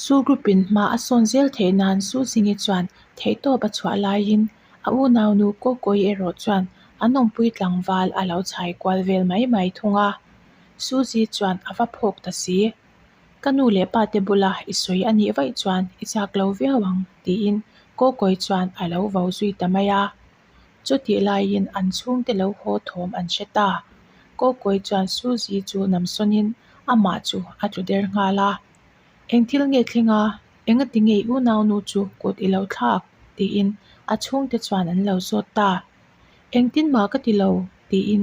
Su group-in hma a sawn zel theih nan Su Zingi chuan theihtawp a chhuah laiin a unaunu Kawkawi erawh chuan an awmpui tlangval a lo chhai kual vel mai mai thung a. Suzy chuan a va phawk ta si. Ka nu leh pa te bula i sawi a nih vaih chuan i chak lo viau ang tiin Kawkawi chuan a lo vo zui ta mai a. Chutih laiin an chhungte lo haw thawm an hre ta. Kawkawi chuan Suzy chu namsawnin amah chu a tlu der nghal a. Eng thil nge thleng a? Engati nge i unaunu chu kut i lo thlak? tiin a chhungte chuan an lo zawt ta. Engtin mah ka ti lo, tiin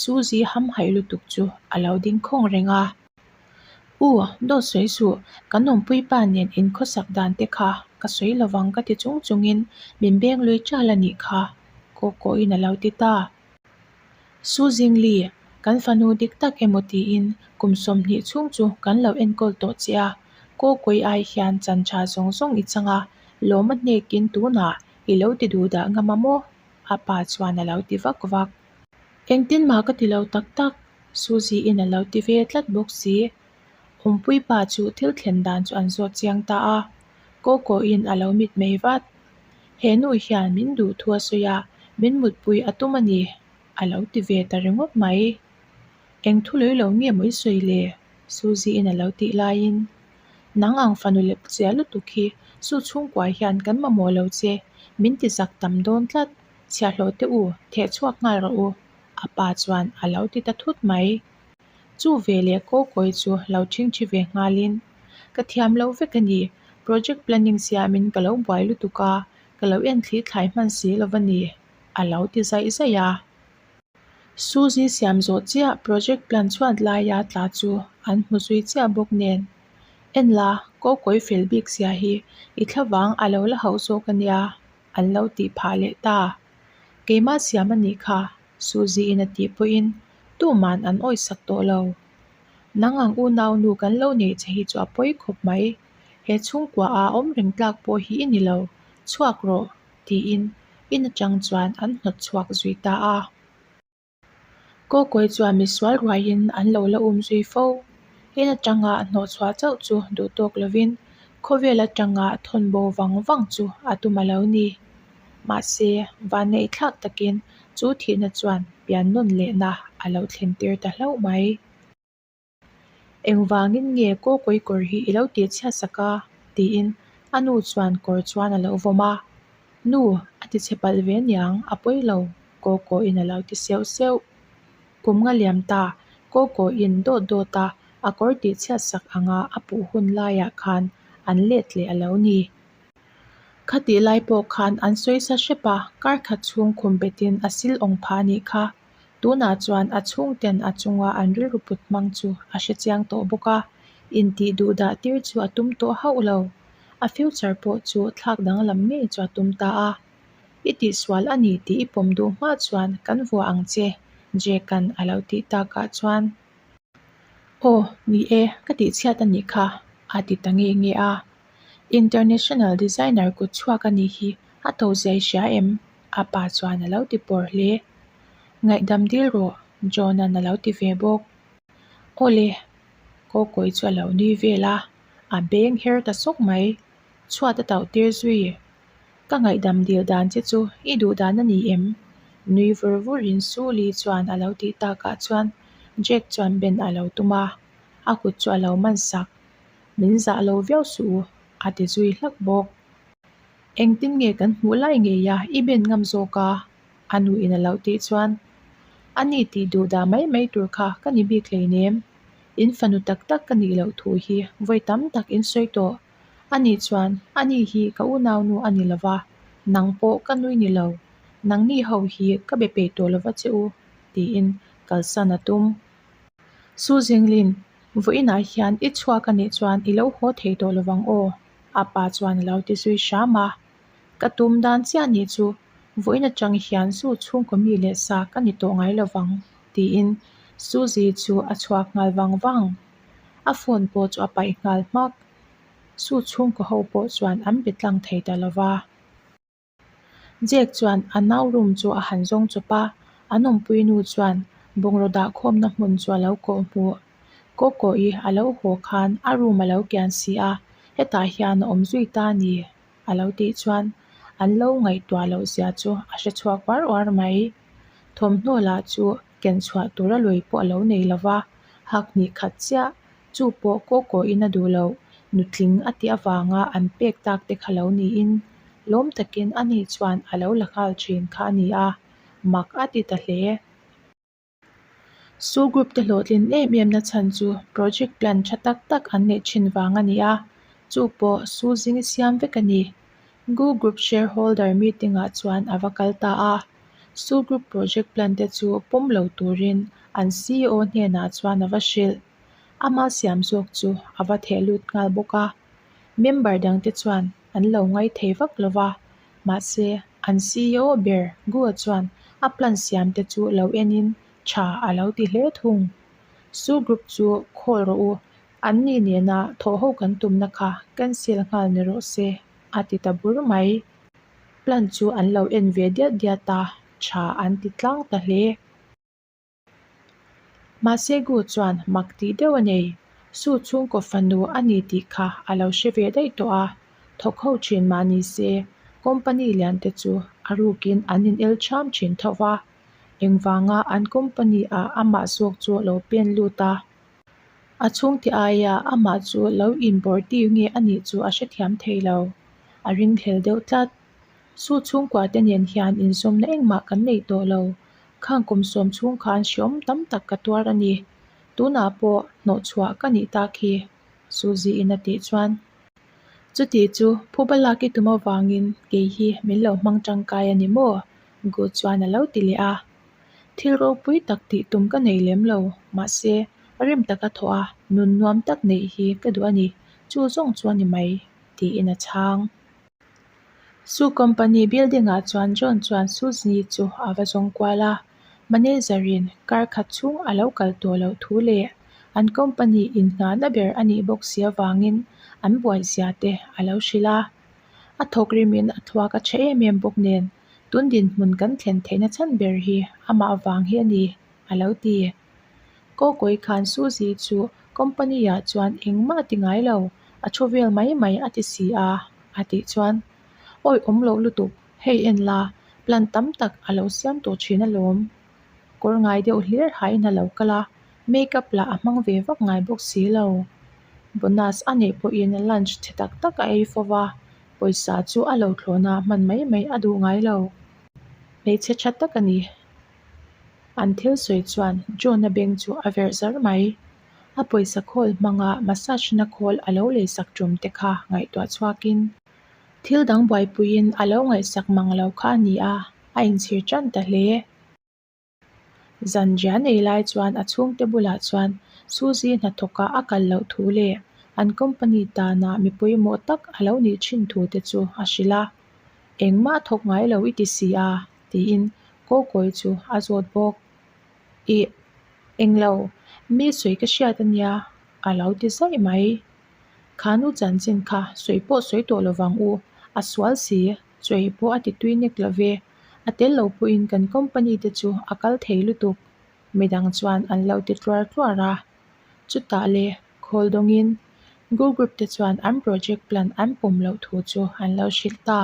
Suzy hamhaih lutuk chu a lo ding khawng reng a. U, dawt sawi suh, kan awmpui pa nen inkhawsak dan te kha ka sawi lovang ka ti chung chungin min beng lui ṭal a nih kha, Kawkawin a lo ti ta. Su Zingli, kan fanu dik tak emaw tiin kum 20 chhung chu kan lo enkawl tawh che a, Kawkawi ai hian chan tha zawng zawng i chang a, lawm a hnekin tunah i lo ti duh dah ngam a maw? A pa chuan a lo ti vak vak. Engtin mah ka ti lo tak tak, Suzy-in a lo ti ve tlat bawk si. Awmpui pa chu thil thlen dan chu an zawt chiang ta a, Kawkawiin a lo mit mai vat. He nu hian min duh thu a sawi a, min mutpui a tum a ni, a lo ti ve ta ringawt mai. Eng thu lei lo nge maw i sawi le? Suzy-in a lo tih laiin, Nang ang fanu lep chiah lutuk hi chu chhungkua hian kan mamawh lo che, min ti zak tam dawn tlat, chhiahhlawh teh u, theh chhuak nghal rawh u, a pa chuan a lo ti ta thut mai. Chu ve leh Kawkawi chu lo ṭhingṭhi ve nghalin, Ka thiam lo vek a ni, project planning siamin ka lo buai lutuk a, ka lo en thli thlai hman si lo va ni, a lo ti zaih zaih a. Suzy siam zawh chiah project plan chhuat laia tla chu an hmu zui chiah bawk nen. En la, Kawkawi fel bik zia hi i thlavang a lo la hauh zawk a nia, an lo tih phah leh ta. Keimah siam a nih kha, Suzy-in a tih pawhin tuman an awisak tawh lo. Nang ang unau nu kan lo neih che hi chu a pawi khawp mai. He chhungkua a awm reng tlak pawh hi i ni lo, chhuak rawh, tiin in atang chuan an hnawt chhuak zui ta a. Kawkawi chuan misual ruaiin an lo la um zui fo. In atanga hnawh chhuah chauh chu duh tawk lovin khawvel atanga thawn bo vang vang chu a tum a lo ni. Mahse, vanneih thlak takin chu thihna chuan pian nawn lehna a lo thlen tir ta hlauh mai. Engvangin nge Kawkawi kawr hi i lo tih chhiat sak a? tiin a nu chuan kawr chuan a lo vawm a. Nu, a ti chhe palh ve niang, a pawi lo, Kawkawiin a lo ti seuh seuh. Kum nga liam ta, Kawkawiin dawt dawt a a kawr tih chhiat sak anga a puh hun laiah khan an let leh a lo ni. Khatih lai pawh khan an sawi sa hrep a, kar khat chhung khum betin a sil awng phah a nih kha. Tunah chuan a chhungten a chunga an rilru put hmang chu a hre chiang tawh bawk a, intih duh dah tir chu a tum tawh hauh lo. A future pawh chu thlak danglam ngei chu a tum ta a. I tihsual a ni tih i pawm duh hma chuan kan vuah ang che, Jake-a'n a lo tih takah chuan. Aw, ni e, ka tihchhiat a nih kha, a ti ta nge nge a. International designer kut chhuak a nih hi a to zia i hria em? A pa chuan a lo ti pawr hle. Ngaihdam dil rawh, John-a'n a lo ti ve bawk. Awle, Kawkawi chu a lo nui vel a, a beng her ta sawk mai. Chhuat a tauh tir zui. Ka ngaihdam dil dan che chu i duh dan a ni em? Nui vur vurin Suli chuan a lo tih takah chuan Jack chuan ben a lo tum a, a kut chu a lo man sak. Min zah lo viau suh u, a ti zui hlak bawk. Engtin nge kan hmuh lai ngei a, i ben ngam zawk a? A nuin a lo tih chuan, A ni tih duh dah mai mai tur kha ka ni bik hleinem. In fanu tak tak ka nih loh thu hi vawi tam tak in sawi tawh. A nih chuan, a ni hi ka unaunu a ni lova, nang pawh ka nui ni lo. Nangni ho hi ka be peih tawh lova che u, tiin kalsan a tum. Su Jinglin, Vawiinah hian i chhuak a nih chuan i lo haw thei tawh lovang aw, a pa chuan a lo ti zui hram a. Ka tum dan chiah nih chu vawiin atang hian zu chhungkaw mi leh sa ka ni tawh ngai lovang, tiin Suzy chu a chhuak nghal vang vang. A phone pawh chu a paih nghal hmak. Su chhungkaw ho pawh chuan an be tlang thei ta lova. Jack chuan a nau room chu a han zawng chawp a, an awmpui nu chuan bungraw dah khawmna hmun chu a lo kawh hmuh. Kawkawi a lo haw khan a room a lo kian si a, Hetah hian a awm zui ta a ni, a lo tih chuan an lo ngaihtuah loh zia chu a hre chhuak uar uar mai. Thawmhnaw lah chu ken chhuah tura lui pawh a lo nei lo va, hak hnih khat chiah, chu pawh Kawkawiin a duh loh, nutling a tih avanga an pek tak te kha lo niin lawm takin ani chuan a lo la nghal thin kha a ni a, mak a ti ta hle. Su group te hlawhtlin em em na chhan chu project plan tha tak tak an neih thin vang a ni a, chu pawh Su zing i siam vek a ni. Gu group shareholder meeting ah chuan a va kal ta a, Su group project plan te chu pawm lo turin an CEO hnenah chuan a va hrilh. Ama siam zawk chu a va theh lut nghal bawk a, member dangte chuan an lo ngaithei vak lo va, Mahse, an CEO ber Guo chuan a plan siam te chu lo enin tha a lo ti hle thung. Su Group chu call rawh u, an ni nena thawh ho kan tumna kha cancel nghal ni rawh se, a ti ta bur mai. Plan chu an lo en ve diat diat a, tha an ti tlang ta hle. Mahse Gu chuan mak tih deuh a nei. Su chhungkaw fanu a ni tih kha a lo hre ve daih tawh a, thawk ho thin mah ni se, company lian te chu a rukin an in el ṭham thin tho va, engvanga an company ah amah zawk chu lo pen lut a, a chhungte aia amah chu lo inbawrh tir nge a nih chu a hrethiam thei lo, a ringhlel deuh tlat. Su chhungkua te nen hian inzawmna engmah kan nei tawh lo. Khang kum sawm chhung khan hreawm tam tak ka tuar a ni. Tunah pawh hnawhchhuah ka nih tak hi, Suzy-in a tih chuan. Chuti chu phuba lak i tum avangin kei hi min lo hmang tangkai a ni maw? Gu chuan a lo ti leh a. Thil ropui tak tih tum ka nei lem lo, mahse rim taka thawh a nun nuam tak neih hi ka duh a ni, chu zawng chu a ni mai, tiin a chhang. Su company building ah chuan John chuan Suzy chu a va zawng kual a, manager in kar khat chhung a lo kal tawh loh thu leh an company in nghahna ber a nih bawk si avangin an buai zia te a lo hrilh a. A thawk rimin a thluak a tha em em bawk nen tun dinhmun kan thlen theihna chhan ber hi amah vang hi a ni a lo ti. Kawkawi khan Suzy chu company ah chuan engmah a ti ngai lo, a thu vel mai mai a ti si a, a tih chuan Awi awm loh lutuk, hei en la, plan tam tak a lo siam tawh thin alawm. Kawr ngai deuh hlir hain a lo kal a, make up lah a hmang ve vak ngai bawk si lo. Bonus a neih pawhin lunch chhe tak tak a ei fo va, pawisa chu a lo thlawhna hman mai mai a duh ngai lo. Hmeichhe tha tak a ni. An thil sawi chuan John-a beng chu a verh zar mai. A pawisa khawl hmanga massage na khawl a lo leisak tum te kha ngaihtuah chhuakin thil dang buaipuiin a lo ngaihsak mang lo kha a ni a, a inchhir tan ta hle. Zan rian ei lai chuan a chhungte bulah chuan Suzy hnathawka a kal loh thu leh an company tana mi pawimawh tak a lo nih thin thu te chu a hrilh a. Engmah a thawk ngai lo i ti si a, tiin Kawkawi chu a zawt bawk. Ih, englo, mi sawi ka hriat a nia, a lo ti zaih mai. Kha nu chanchin kha sawi pawh sawi tawh lovang u, a sual si, chawi pawh a ti tui nek lo ve, a tel lo pawhin kan company te chu a kal thei lutuk, midang chuan an lo ti tluar tluar a. Chutah le, khawl dawngin Go Group te chuan an project plan an pawm loh thu chu an lo hrilh ta.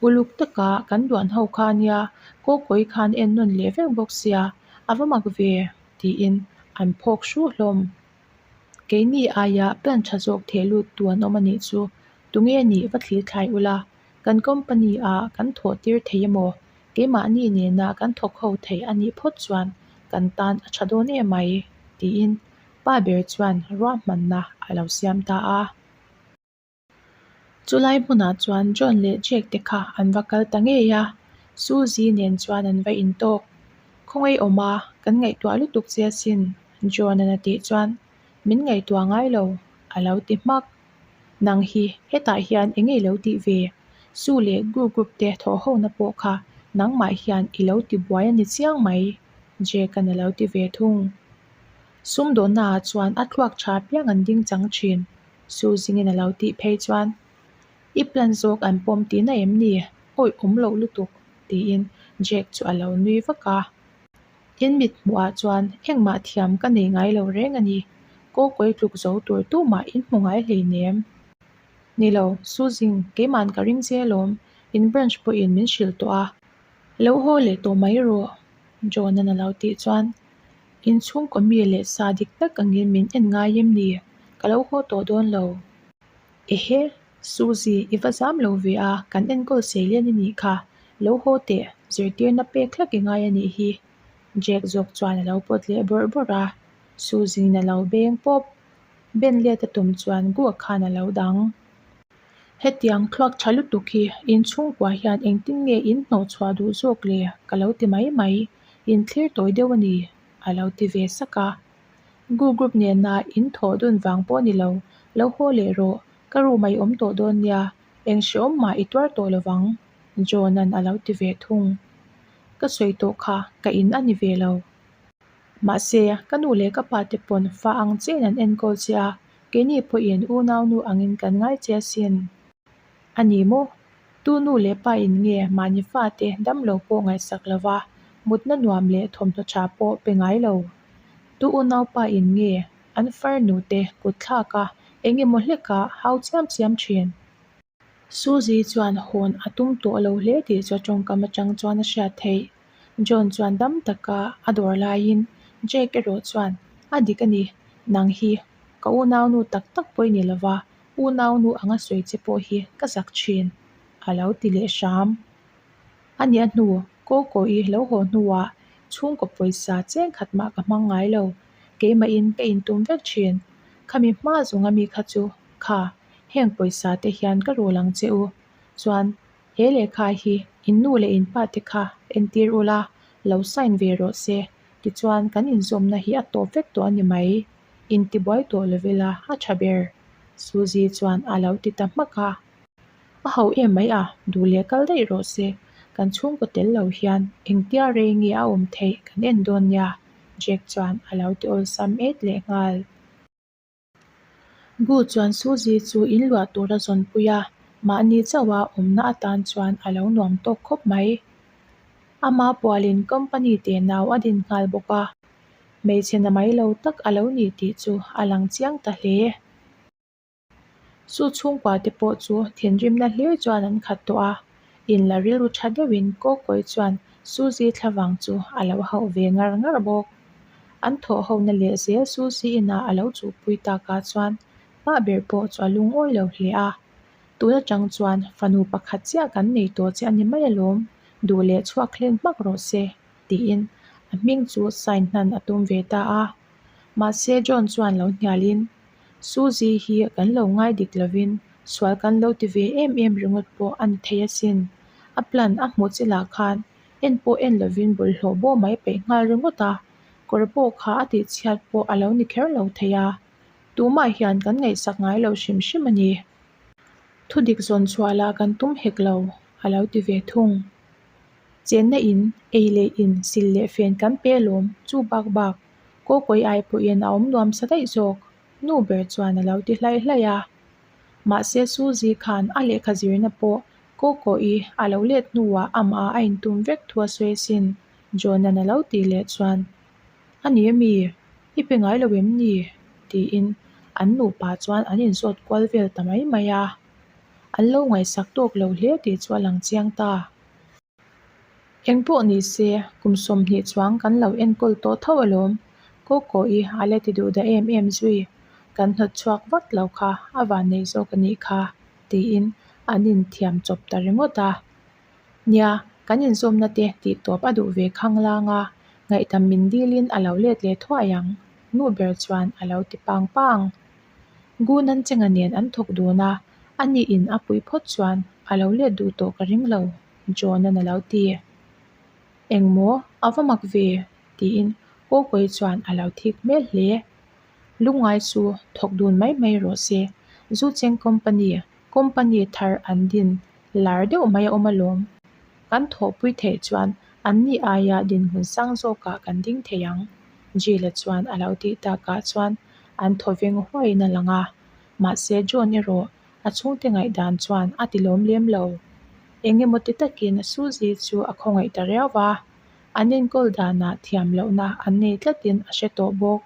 Uluk taka kan duan ho kha nia, Kawkawi khan en nawn leh vek bawk sia, a va mak ve, tiin an phawk hru hlawm. Keini aia plan tha zawk theh lut tu an awm a nih chu, tunge nih va thlir thlai ula, kan company ah kan thawh tir thei emaw, keimahni nena kan thawk ho thei a nih phawt chuan kan tan a tha dawn em mai, tiin pa ber chuan ruahmanna a lo siam ta a. Chulai hmunah chuan John leh Jake te kha an va kal ta ngei a, Suzy nen chuan an va intawk. Khawngaih awm a, kan ngaihtuah lutuk che asin, John-a'n a tih chuan, Min ngaihtuah ngai lo, a lo ti hmak. Nang hi hetah hian eng nge i lo tih ve? Su leh Group Group te thawh hona pawh kha nangmah hian i lo ti buai a ni chiang mai, Jake-a'n a lo ti ve thung. Sumdawnnaah chuan a thluak tha piang an ding chang thin. Suzingin a lo tih phei chuan, I plan zawk an pawm tihna em ni? Awih awm loh lutuk, tiin Jack chu a lo nui vak a. In mit hmuhah chuan engmah thiam ka nei ngai lo reng a ni. Kawkawi tluk zo tur tumah in hmu ngai hleinem. Ni lo, Suzing, keima'n ka ring che alawm, in branch pawhin min hrilh tawh a. Lo haw leh tawh mai rawh, John-a'n a lo tih chuan In chhungkaw mi leh sa dik tak angin min en ngai em ni? Ka lo haw tawh dawn lo. Ehe, Suzy, i va zam lo ve a, kan enkawl sei lian i nih kha. Lo haw teh, zirtirna pek hlak i ngai a nih hi. Jack zawk chuan a lo pawt leh bawrh bawrh a, Suzy-in a lo beng pawp. Ben let a tum chuan Gua khan a lo dang. Hetiang thluak tha lutuk hi in chhungkua hian engtin nge in hnawhchhuah duh zawk le ka lo ti mai mai, in thlir tawi deuh a ni, a lo ti ve sak a. Gu group nena in thawh dun vang pawh ni lo, lo haw leh rawh, ka room ah i awm tawh dawn nia, eng hreawm mah i tuar tawh lovang, John-a'n a lo ti ve thung. Ka sawi tawh kha ka in a ni ve lo. Mahse, ka nu leh ka pa te pawn fa ang chiahin an enkawl che a, keini pawhin unaunu angin kan ngai che asin. A ni maw? Tu nu leh pa in nge mahni fate damlo pawh ngaihsak lova mutna nuam leh thawmhnaw tha pawh pe ngai lo? Tu unaupa in nge an farnu te kut thlak a eng emaw hleka hau chiam chiam thin? Suzy chuan hawn a tum tawh lo hle tih chu a tawngkam atang chuan a hriat theih. John chuan dam taka a dawr laiin Jake erawh chuan, A dik a ni, nang hi ka unaunu tak tak pawh i ni lova, unaunu anga sawi che pawh hi ka zak thin, a lo ti leh hram. A nih a hnu, Coco-i lo haw hnuah chhungkaw pawisa cheng khat mah ka hmang ngai lo, keimahin ka intum vek thin. Khami hma zawnga mi kha chu, kha, heng pawisa te hian ka rul ang che u. Chuan, he lehkha hi in nu leh in pa te kha entir ula, lo sign ve rawh se. Tichuan, kan inzawmna hi a tawp vek tawh a ni mai. Intibuai tawh lo ila a tha ber. Suzy chuan a lo ti ta hmak a. A ho em mai a, duh leh kal daih rawh se. Kan chhungkaw tel lo hian engtia rei nge a awm theih kan en dawn nia, Jack chuan a lo ti awlsam et leh nghal. Gu chuan Suzy chu in luah tur a zawnpui a, mahni chauha awmna atan chuan a lo nuam tawk khawp mai. Ama pualin company te nau a din nghal bawk a, hmeichhe na mai lo tak a lo ni tih chu a lang chiang ta hle. Chu chhungkua te pawh chu thinrimna hlir chuan an khat tawh a, in la rilru tha deuhin Kawkawi chuan Suzy thlavang chu a lo hauh ve ngar ngar bawk. An thawh hona leh zel Suzy inah a lo chuhpui takah chuan pa ber pawh chu a lungawi lo hle a, tun atang chuan fanu pakhat chiah kan nei tawh che a ni mai alawm, duh leh chhuak hlen hmak rawh se, tiin a hming chu sign hnan a tum ve ta a. Mahse John chuan lo hnialin, Suzy hi kan lo ngai dik lovin sual kan lo ti ve em em ringawt pawh a ni thei asin. A plan a hmuh che lah khan en pawh en lovin bawlhhlawh bawh mai peih nghal ringawt a, kawr pawh kha a tihchhiat pawh a lo ni kher lo thei a. Tumah hian kan ngaihsak ngai lo hrim hrim a ni. Thudik zawn chhuah lah kan tum hek lo, a lo ti ve thung. Chenna in, ei leh in, sil leh fen kan pe alawm, chu bak bak. Kawkawi ai pawhin a awm nuam sa daih zawk, nu ber chuan a lo ti hlaih hlaih a. Mahse Suzy khan a lehkha zirna pawh Kawkawi a lo let hnuah amah a intum vek thu a sawi asin, John-a'n a lo tih leh chuan, A ni ami? I pe ngai lo em ni? tiin an nupa chuan an inzawt kual vel ta mai mai a. An lo ngaihsak tawk lo hle tih chu a lang chiang ta. Eng pawh ni se, kum 20 chuang kan lo enkawl tawh tho alawm. Kawkawi a la ti duh dah em em zui. Kan hnawt chhuak vak lo kha a van nei zawk a nih kha, tiin an inthiam chawp ta ringawt a. Nia, kan inzawmna te tih tawp a duh ve khang lang a, ngaihdam min dilin a lo let leh thuai ang, nu ber chuan a lo ti pang pang. Gunan Chenga nen an thawk dun a, ani in a pui phawt chuan a lo let duh tawh ka ring lo, John-a'n a lo ti. Engmaw, a va mak ve, tiin Kawkawi chuan a lo thik hmel hle. Lungngai chu thawk dun mai mai rawh se, Zu Cheng Company, company thar an din lar deuh mai a awm alawm. Kan thawhpui theih chuan anni aia dinhmun sang zawkah kan ding thei ang, Jill-a chuan a lo tih takah chuan an thaw veng huaiin a lang a. Mahse John erawh a chhungte ngaihdan chuan a ti lawm lem lo. Eng emaw ti takin Suzy chu a khawngaih ta riau va, an enkawl danah thiam lohna an nei tlatin a hre tawh bawk.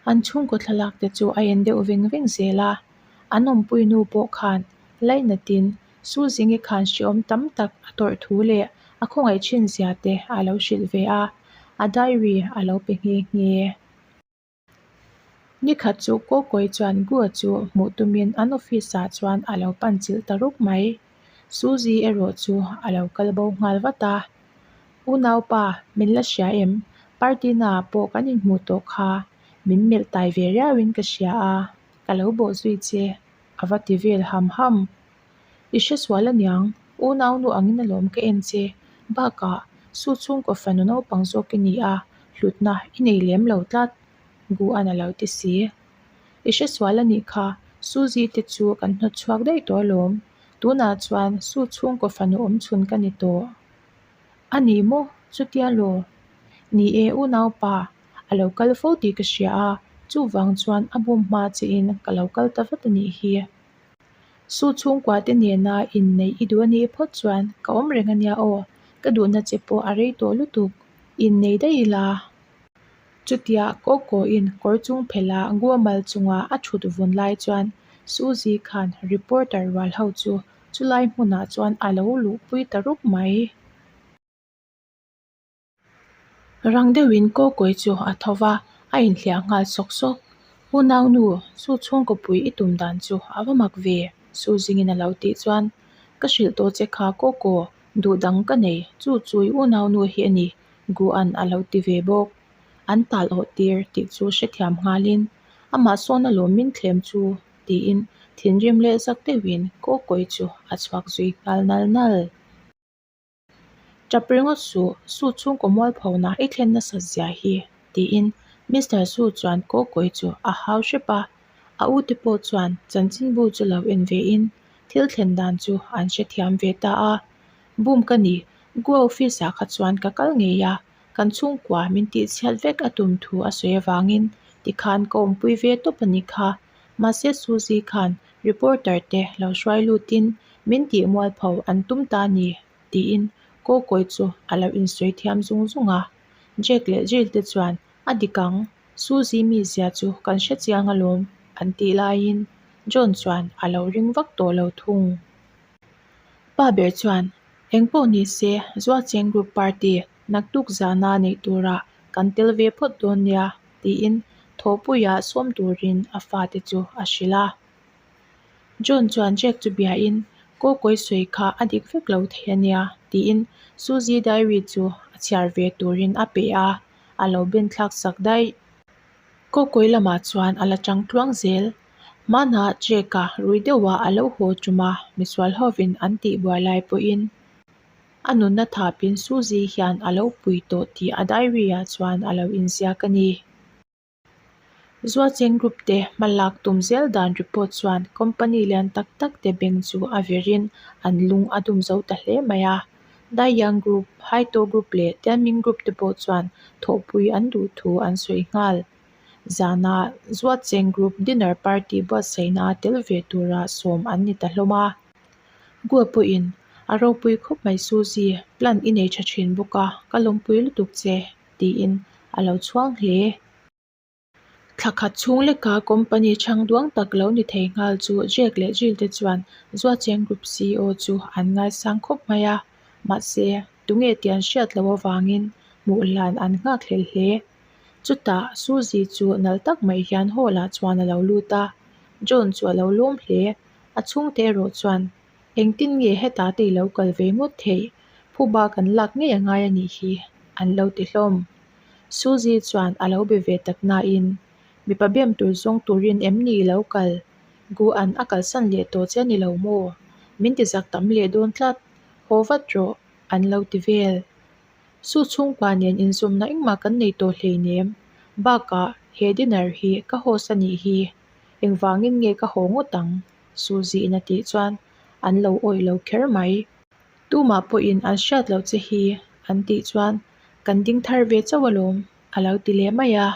An chhungkaw thlalak te chu a en deuh veng veng zel a. An awmpui nu pawh khan lainatin Suzingi khan hrehawm tam tak a tawrh thu leh a khawngaih thin zia te a lo hrilh ve a, a diary a lo pe nghe nghe. Nikhat chu Kawkawi chuan Gua chu hmuh tumin an office ah chuan a lo pan chilh ta rup mai. Suzy erawh chu a lo kal bo nghal vat a. Unaupa, min la hria em? Party naah pawh kan inhmuh tawh kha min melh tai ve riauin ka hria a, ka lo bawh zui che a va ti vel ham ham. I hre sual aniang, unaunu angin alawm ka en che. Bakah, Su chhungkaw fanu naupang zawk i ni a, hlutna i nei lem lo tlat, Guan a lo ti si. I hre sual anih kha, Suzy te chu kan hnawt chhuak daih tawh alawm. Tunah chuan Su chhungkaw fanu awmchhun ka ni tawh. A ni maw? Chutia law? Ni e, unaupa, a lo kal fo tih ka hria a, chuvang chuan a bum hma chiin ka lo kal ta vat a nih hi. Su chhungkua te nena inneih i duh a nih phawt chuan ka awm reng a nia aw, ka duhna che pawh a rei tawh lutuk, innei daih ila. Chutia Kawkawiin kawr chung phelha Guamal chunga a thut vun lai chuan Suzy khan reporter rual ho chu chulai hmunah chuan a lo luhpui ta rup mai. Rang deuhin Kawkawi chu a tho va, a inhliah nghal sawk sawk. Unaunu, chu chhungkawpui i tum dan chu a va mak ve, Suzingin a lo tih chuan, Ka hrilh tawh che kha Kawkaw, duh dang ka nei, chu chu i unaunu hi a ni, Guan a lo ti ve bawk. An tal awh tir tih chu hrethiam nghalin, Amah sawn alawm min thlem chu, tiin thinrim leh zak deuhin Kawkawi chu a chhuak zui nghal nal nal. Tap ringawt suh, Su chhungkaw mualphona i thlen nasat zia hi, tiin Mister Su chuan Kawkawi chu a hau hrep a. A ute pawh chuan chanchinbu chu lo en vein thil thlen dan chu an hrethiam ve ta a. Boom ka ni, Goa office ah kha chuan ka kal ngei a, kan chhungkua min tihchhiat vek a tum thu a sawi avangin tikhan ka awmpui ve tawp a nih kha. Mahse Suzy khan reporter te lo hruai lutin min tih mualpho an tum ta ni tiin Kawkawi chu a lo insawi thiam zung zung a. Jack leh Jill te chuan a dik ang, Suzy mizia chu kan hre chiang alawm an tih laiin John chuan a lo ring vak tawh lo thung. Pa ber chuan engpawh ni se Zuacheng Group Party naktuk zana neih turah kan tel ve phawt dawn nia tiin thawhpuiah sawm turin a fate chu a hrilh a. John chuan Jack chu biain Kawkawi sawi kha a dik vek lo thei a nia tiin Suzy diary chu a chhiar ve turin a pe a, a lo ben thlak sak daih. Kawkawi lamah chuan a la chang tluang zel. Hmanah Jack-a rui deuhah a lo haw tum a, misual hovin an tihbuai lai pawhin a nunna thapin Suzy hian a lo pui tawh tih a diary-ah chuan a lo inziak a ni. Zuacheng Group te hma lak tum zel dan report chuan company lian tak tak te beng chu a virin an lung a dum zo ta hle mai a. Daiyang Group, Haito Group leh Tianming Group te pawh chuan thawhpui an duh thu an sawi nghal. Zana Zuacheng Group dinner party buatsaihna tel ve tura sawm an ni ta hlawm a. Gua pawhin a ropui khawp mai Suzy, plan i nei tha thin bawk a, ka lawmpui lutuk che. tiin a lo chhuang hle. Thla khat chhung leka company chhang duang tak lo ni thei nghal chu Jack leh Jill te chuan Zuacheng Group ceo chu an ngaisang khawp mai a, mahse tunge tih an hriat loh avangin hmuh hlan an nghak hlel hle. Chutah Suzy chu nal tak mai hian hall ah chuan a lo lut a, John chu a lo lawm hle. A chhungte erawh chuan Engtin nge hetah te i lo kal ve ngawt theih? Phuba kan lak ngei a ngai a nih hi, an lo ti hlawm. Suzy chuan a lo be ve tak nain, Mipa bem tur zawng turin em ni i lo kal? Guan a kalsan leh tawh che a ni lo maw? Min ti zak tam leh dawn tlat. Haw vat rawh, an lo ti vel. Su chhungkua nen inzawmna engmah kan nei tawh hleinem. Bakah, he dinner hi ka host a nih hi. Engvangin nge ka haw ngawt ang? Suzy-in a tih chuan an lo awih lo kher mai. Tumah pawhin an hriat loh che hi an tih chuan kan ding thar ve chauh alawm a lo ti leh mai a.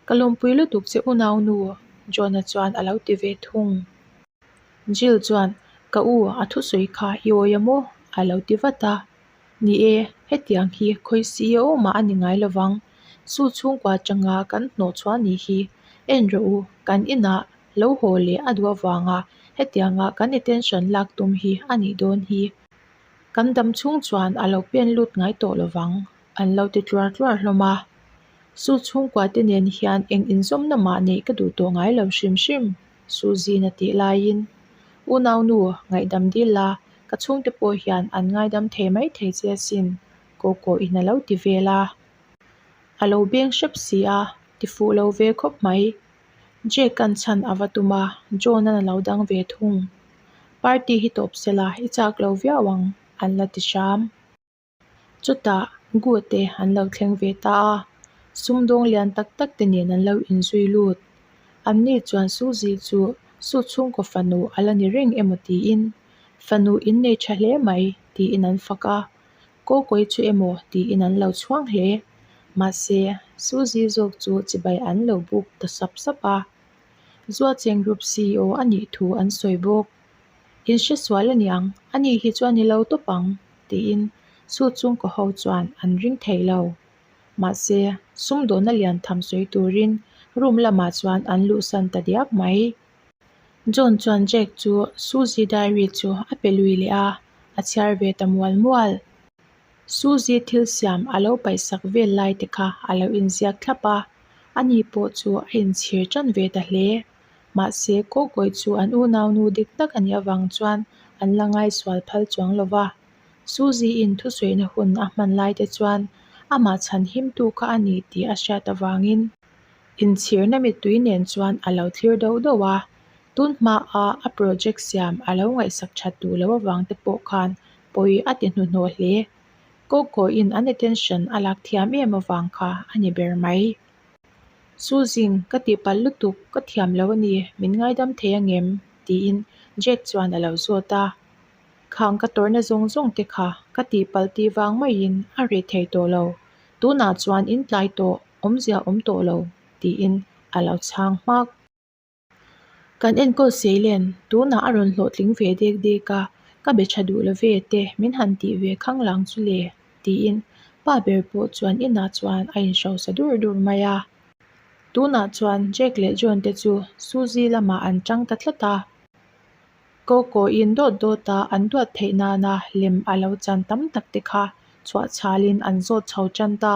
Ka lawmpui lutuk che unaunu John-a chuan a lo ti ve thung. Jill chuan ka u a thusawi kha i awi a maw? a lo ti vat a. Ni e, hetiang hi khawi CEO mah a ni ngai lovang. Su chhungkua atanga kan hnawh chhuah nih hi en rawh u, kan inah. Lo haw leh a duh avanga hetianga kan attention lak tum hi a nih dawn hi. Kan dam chhung chuan a lo pen lut ngai tawh lovang, an lo ti tluar tluar hlawm a. Su chhungkua te nen hian eng inzawmna mah neih ka duh tawh ngai lo hrim hrim, Suzy-in a tih laiin, Unaunu, ngaihdam dil la, ka chhungte pawh hian an ngaidam thei mai thei che asin, Coco-in a lo ti vel a. A lo beng hrep si a, ti fuh lo ve khawp mai. Jake-a'n chhan a va tum a, John-a'n a lo dang ve thung. Party hi tawp se la, i chak lo viau ang, an la ti hram. Chutah Gu te an lo thleng ve ta a, sumdawng lian tak tak te nen an lo inzui lut. Anni chuan Suzy chu Su chhungkaw fanu a la ni reng emaw tiin, Fanu in nei tha hle mai, tiin an fak a. Kawkawi chu emaw tiin an lo chhuang hle. Mahse, Suzy zawk chu chibai an lo buk ta sap sap a. Zuacheng Group CEO a nih thu an sawi bawk. In hre sual a niang, ani hi chu a ni lo tawp ang, tiin Su chhungkaw ho chuan an ring thei lo. Mahse, sumdawnna lian tham sawi turin room lamah chuan an luhsan ta diak mai. John chuan Jack chu Suzy diary chu a pe lui leh a, a chhiar ve ta mual mual. Suzy thil siam a lo paihsak vel lai te kha a lo inziak thlap a, ani pawh chu a inchhir tan ve ta hle. Mahse, Kawkawi chu an unaunu dik tak a nih avang chuan an la ngaisual phal chuang lo va. Suzy-in thusawina hun a hman lai te chuan amah chhan himtu kha a ni tih a hriat avangin inchhirna mittui nen chuan a lo thlir doh doh a. Tun hmaa a project siam a lo ngaihsak that duh loh avang te pawh khan pawi a ti hnuhnawh hle. Kawkawiin an attention a lak thiam em avang kha a ni ber mai. Suzing, ka tihpalh lutuk, ka thiam lo a ni, min ngaidam thei angem? tiin Jack chuan a lo zawt a. Khang ka tawrhna zawng zawng te kha ka tihpalh tih vang maiin a reh thei tawh lo, tunah chuan in tlai tawh, awmzia awm tawh lo, tiin a lo chhang hmak. Kan enkawl seilen, tunah a rawn hlawhtling ve dek dek a, ka be tha duh lo ve te min han tih ve khang lang chu le, tiin pa ber pawh chuan inah chuan a inhrosa dur dur mai a. Tunah chuan Jack leh John te chu Suzy lamah an tang ta tlat a. Coco-in dawt dawta an duat theih nana lem a lo chan tam tak te kha chhuahchhalin an zawt chho tan ta.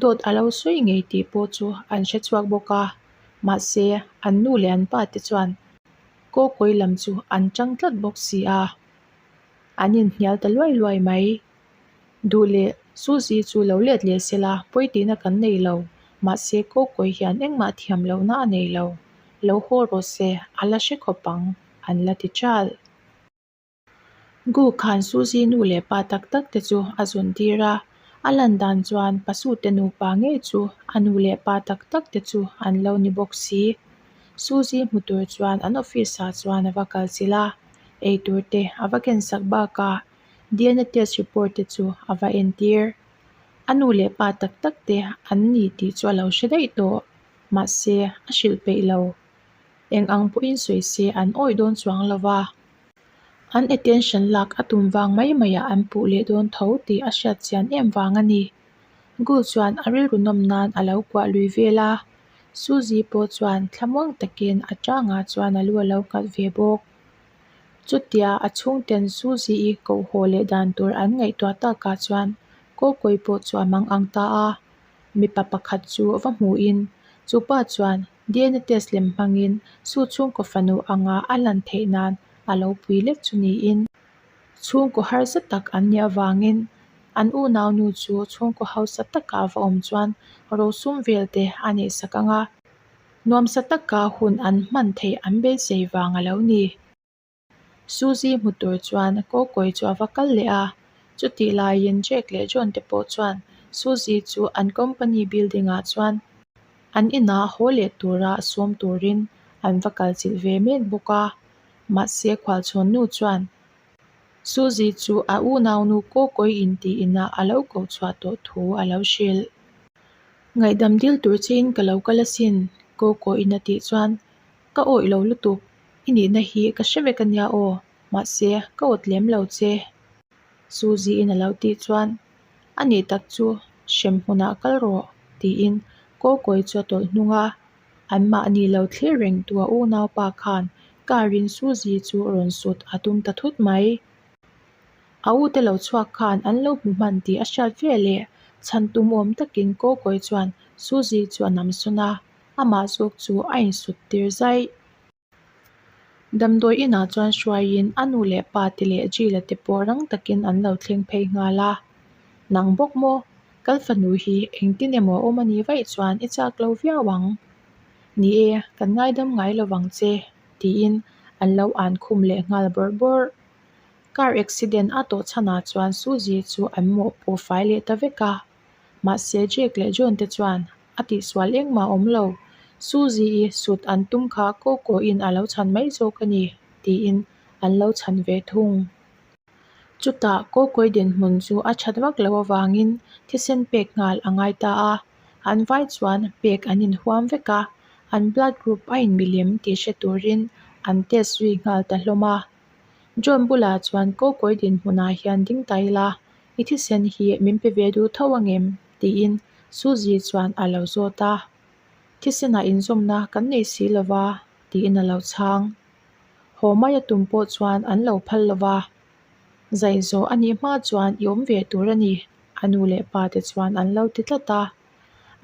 Dawt a lo sawi ngei tih pawh chu an hre chhuak bawk a, mahse an nu leh an pa te chuan Kawkawi lam chu an chang tlat bawk si a, an inhnial ta luai luai mai. Duh leh Suzy chu lo let leh se la, pawi tihna kan nei lo, mahse Kawkawi hian engmah thiam lohna a nei lo, lo haw rawh se, a la hre khawp ang, an la ti ṭal. Gu khan Suzy nu leh pa tak tak te chu a zun tir a, a lan dan chuan Pasute nupa ngei chu a nu leh pa tak tak te chu an lo ni bawk si. Suzy hmu tur chuan an office ah chuan a va kal chilh a, eitur te a va kensak bakah DNA test report te chu a va entir. A nu leh pa tak tak te an ni tih chu a lo hre daih tawh, mahse a hrilh peih lo. Eng ang pawhin sawi se an awih dawn chuang lo va. An attention lak a tum vang mai maiah an puh leh dawn tho tih a hriat chian em vang a ni. Gu chuan a rilru nawm nan a lo kuah lui vel a, Suzy pawh chuan thlamuang takin a tangah chuan a lu a lo nghat ve bawk. Chutia a chhungten Suzy-i koh haw leh dan tur an ngaihtuah takah chuan Kawkawi pawh chu a mang ang ta a, mipa pakhat chu va hmuhin chupa chuan DNA test lem hmangin Su chhungkaw fanu anga a lan theih nan a lo pui lek chu niin chhungkaw harsa tak an nih avangin an unaunu chu chhungkaw hausa taka va awm chuan rosum vel te a neihsak ang a, nuamsa taka hun an hman theih an beisei vang a lo ni. Suzy hmu tur chuan Kawkawi chu a va kal leh a, chutih laiin Jack leh John te pawh chuan Suzy chu an company building ah chuan an inah haw leh tura sawm turin an va kal chilh ve mek bawk a, mahse khualchhawn nu chuan Suzy chu a unaunu Kawkawi intih inah a lo koh chhuah tawh thu a lo hrilh. Ngaihdam dil tur chein ka lo kal asin, Kawkawiin a tih chuan Ka awih lo lutuk, i nihna hi ka hre vek ania aw, mahse ka awt lem lo che. Suzy-in a lo tih chuan, A nih tak chu hrem hmunah kal rawh, tiin Kawkawi chu a tawlh hnung a. Anmahni lo thlir rengtu a unaupa khan car-in Suzy chu rawn sut a tum ta thut mai. A ute lo chhuak khan an lo hmu hman tih a hriat ve leh chhan tum awm takin Kawkawi chuan Suzy chu a nam sawn a, amah zawk chu a insut tir zaih. Damdawi inah chuan hruaiin a nu leh pa te leh Jila te pawh rang takin an lo thleng phei nghal a. Nang bawk maw? Kal fanu hi engtin emaw a awm a nih vaih chuan i chak lo viau ang. Ni e, kan ngaidam ngai lo vang che, tiin an lo an khum leh nghal bawrh bawrh. Car accident a tawh chhanah chuan Suzy chu an mawhpawh fai leh ta vek a. Mahse Jake leh John te chuan a tihsual engmah awm lo, Suzy-i sut an tum kha Coco-in a lo chhan mai zawk a ni, tiin an lo chhan ve thung. Chutah Coco-i dinhmun chu a that vak loh avangin thisen pek nghal a ngai ta a, an vai chuan pek an inhuam vek a, an blood group a inmilem tih hre turin an test zui nghal ta hlawm a. John bulah chuan Coco-i dinhmunah hian ding ta ila, I thisen hi min pe ve duh tho angem? tiin Suzy chuan a lo zawt a. Thisenah inzawmna kan nei si lo va, tiin a lo chhang. Haw mai a tum pawh chuan an lo phal lo va. Zaihzawh a nih hma chuan i awm ve tur a ni, a nu leh pa te chuan an lo ti tlat a.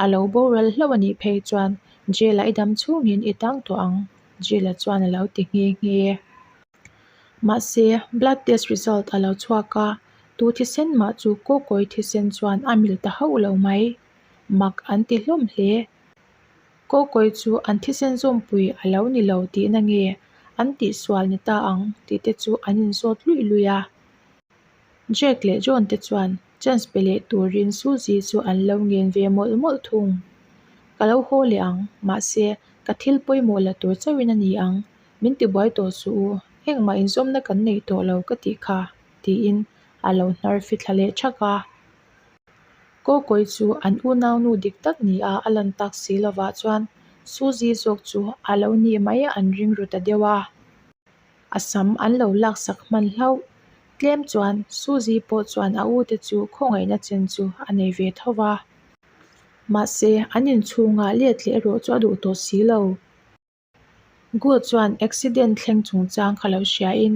A lo boral hlauh a nih phei chuan jail-ah i dam chhungin i tang tawh ang, Jill-a chuan a lo ti nghe nghe. Mahse, blood test result a lo chhuak a, tu thisen mah chu Kawkawi thisen chuan a mil ta hauh lo mai. Mak an ti hlawm hle. Kawkawi chu an thisen zawmpui a lo ni lo tihna nge an tihsual ni ta ang tih te chu an inzawt luih luih a. Jack leh John te chuan chance pe leh turin Suzy chu an lo ngen ve mawlh mawlh thung. Ka lo haw leh ang, mahse ka thil pawimawh la tur chauhin a ni ang, min tibuai tawh suh u, engmah inzawmna kan nei tawh lo ka tih kha, tiin a lo hnar fithla leh thak a. Kawkawi chu an unaunu dik tak nia a lan tak si lovah chuan Suzy zawk chu a lo nih mai an ring ru ta deuh a. A sam an lo laksak hman hlauh. Tlem chuan Suzy pawh chuan a ute chu khawngaihna chen chu a nei ve tho va. Mahse, an inchhungah let leh erawh chu a duh tawh si lo. Gu chuan accident thleng chungchang kha lo hriain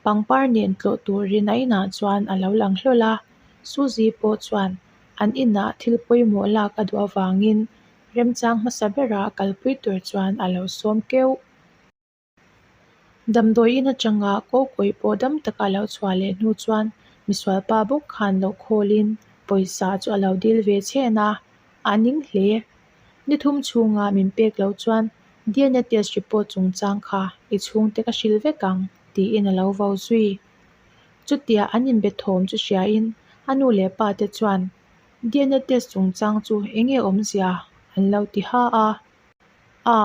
pangpar nen tlawh turin a inah chuan a lo lang hlawl a. Suzy pawh chuan an inah thil pawimawh lak a duh avangin remchang hmasa berah kalpui tur chuan a lo sawm keuh. Damdawi in atanga kawkawi pawh dam taka a lo chhuah leh hnu chuan misualpa bawk khan lo khawlin pawisa chu a lo dil ve chhen a, a ning hle. Ni thum chhunga min pek loh chuan DNA test report chungchang kha i chhungte ka hrilh vek ang tiin a lo vo zui. Chutia an inbe thawm chu hriain a nu leh pa te chuan DNA test chungchang chu eng nge awmzia an lo ti ha a. A,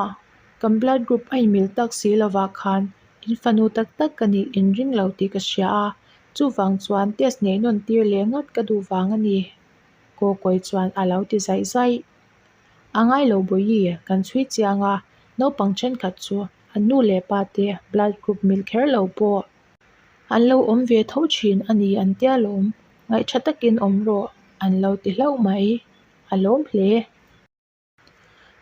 kan blood group a inmil tak si lovah khan in fanu tak tak ka nih inring lo tih ka hria a, chuvang chuan test neih nawn tir leh ngawt ka duh vang a ni, Kawkawi chuan a lo ti zaih zaih. A ngai lo Bawihi, kan chhui chiang a, naupang thenkhat chu an nu leh pa te blood group mil kher lo pawh an lo awm ve tho thin a ni an tia lawm, ngaihṭha takin awm rawh an lo ti hlauh mai, a lawm hle.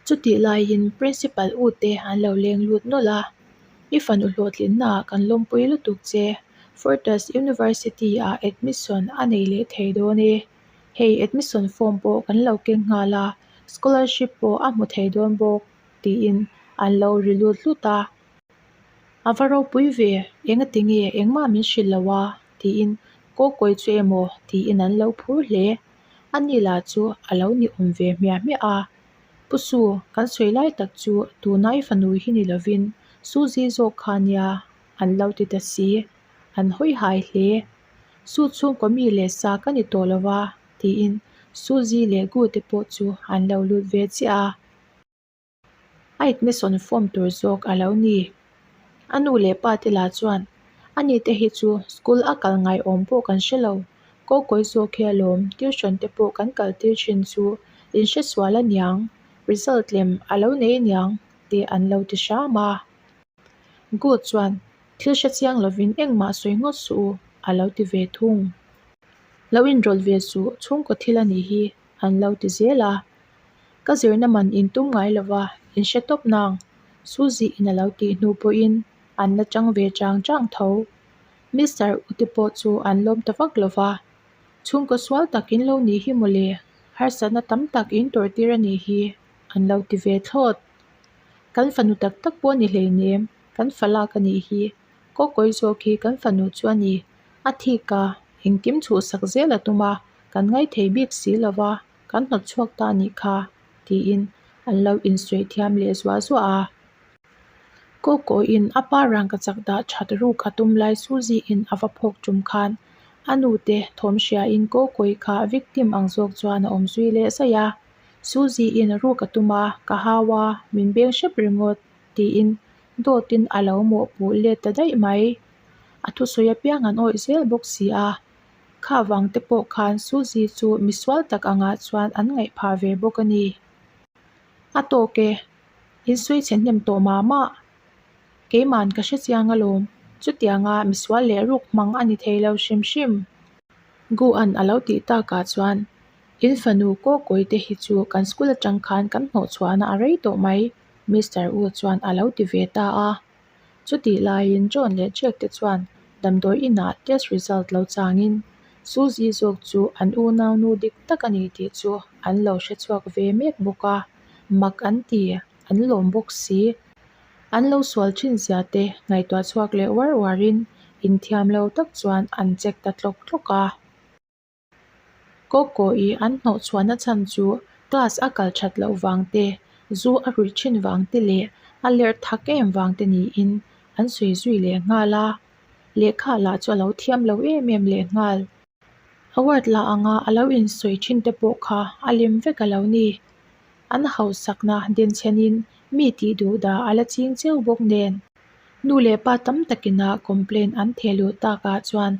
Chutih laiin Principal u te an lo leng lut nawlh a, I fanu hlawhtlinnaah kan lawmpui lutuk che, Fortas University ah admission a nei leh thei dawn e. Hei admission form pawh kan lo keng nghal a, scholarship pawh a hmu thei dawn bawk, tiin an lo ri lut hlut a. A va ropui ve, engati nge engmah min hrilh lo a? tiin Kawkawi chu emaw tiin an lo phur hle. A ni lah chu a lo ni awm ve hmiah hmiah a. Pu Su, kan sawi lai tak chu tuna i fanu hi ni lovin Suzy zawk kha nia an lo ti ta si. An hawi hai hle. Su chhungkaw mi leh sa ka ni tawh lo va tiin Suzy leh Gu te pawh chu an lo lut ve chiah a. A admission form tur zawk a lo ni. A nu leh pa te lah chuan ani te hi chu school a kal ngai awm pawh kan hre lo, kawkawi zawk hi alawm tuition te pawh kan kal tir thin chu in hre sual aniang, result lem a lo nei aniang tih an lo ti hram a. Good chuan thil hre chiang lovin engmah sawi ngawt suh u a lo ti ve thung. Lo inrawlh ve suh chhungkaw thil a nih hi an lo ti zel a. Ka zirna man in tum ngai lo va, In hre tawp nang? Suzy-in a lo tih hnu pawhin an la chang ve chang chang tho. Mister U te pawh chu an lawm ta vak lo va, Chhungkaw sual tak in lo nih hi mawle, harsatna tam tak in tawrh tir a nih hi, an lo ti ve thlawt. Kan fanu tak tak pawh a ni hleinem, kan fa lak a nih hi, Kawkawi zawk hi kan fanu chu a ni. A thik a, engkim chhuhsak zel a tum a, kan ngaithei bik si lo va, kan hnawt chhuak ta a nih kha, tiin an lo insuih thiam leh zuah zuah a. Kawkawiin a pa rangkachak dah that ruk a tum lai Suzy-in a va phawk tum khan a nute thawm hriain Kawkawi kha victim ang zawk chuan a awm zui leh zaih a. Suzy-in ruk a tum a, ka hau a, min beng hrep ringawt, tiin dawtin a lo mawhpuh let ta daih mai. A thusawi apiang an awih zel bawk si a. Kha vang te pawh khan Suzy chu misual tak angah chuan an ngaih phah ve bawk a ni. A tawk e, in sawi chhe hnem tawh mah mah. Keiman ka hre chiang alawm, chutianga misual leh ruk hmang a ni thei lo hrim hrim. Gu-a'n a lo tih takah chuan in fanu Kawkawi te hi chu kan school atang khan kan hnawhchhuahna a rei tawh mai, Mister U chuan a lo ti ve ta a. Chutih laiin John leh Jack te chuan damdawi inah test result lo changin Suzy zawk chu an unaunu dik tak a ni tih chu an lo hre chhuak ve mek bawk a, mak an ti, an lawm bawk si. An lo sual thin zia te ngaihtuah chhuak leh uar uarin inthiam lo tak chuan an check ta tlawk tlawk a. Kawkawi an hnawh chhuahna chhan chu class a kal that loh vang te, zu a ruih thin vang te leh a lerh thak em vang te niin an sawi zui leh nghal a. Lehkha lah chu a lo thiam lo em em leh nghal. Award la anga a lo insawi thin te pawh kha a lem vek a lo ni. An hausakna denchhenin mi tih duh dah a la ching cheu bawk nen. Nu leh pa tam takina complaint an theh luh takah chuan